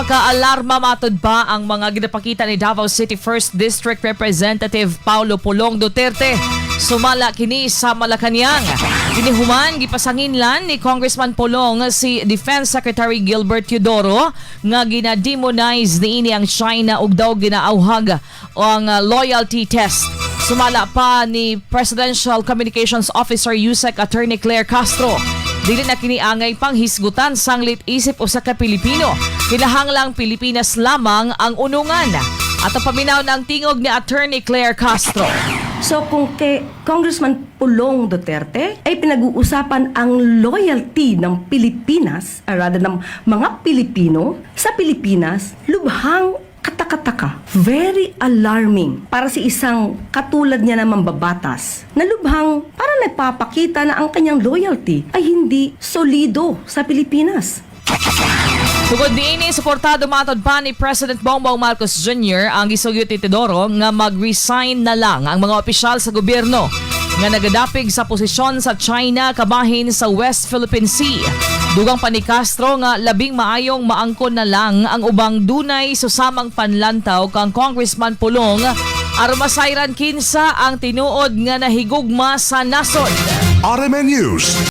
Makaalarma matod pa ang mga ginapakita ni Davao City 1st District Representative Paulo Pulong Duterte. Sumala kini sa Malacanang. Kinihuman gipasanginlan ni Congressman Pulong si Defense Secretary Gilbert Teodoro nga gina-demonize niini ang China ug daw ginaauhag ang loyalty test. Sumala pa ni Presidential Communications Officer Usec Attorney Claire Castro, dili na kini angay panghisgutan sanglit isip usa ka Pilipino. Kinahanglang Pilipinas lamang ang unungan. At ang paminaw ng tingog ni Attorney Claire Castro. So kung kay Congressman Pulong Duterte ay pinag-uusapan ang loyalty ng Pilipinas, or rather ng mga Pilipino sa Pilipinas, lubhang katakataka. Very alarming para sa isang katulad niya na mambabatas na lubhang para nagpapakita na ang kanyang loyalty ay hindi solido sa Pilipinas. Tungod niini, suportado matod pa ni President Bongbong Marcos Jr. ang gisugyot ni Teodoro nga mag-resign na lang ang mga opisyal sa gobyerno nga nagadapig sa posisyon sa China kabahin sa West Philippine Sea. Dugang pa ni Castro nga labing maayong maangkon na lang ang ubang dunay susamang panlantaw kang Congressman Pulong aron masayran kinsa ang tinuod nga nahigugma sa nasod. RMN News.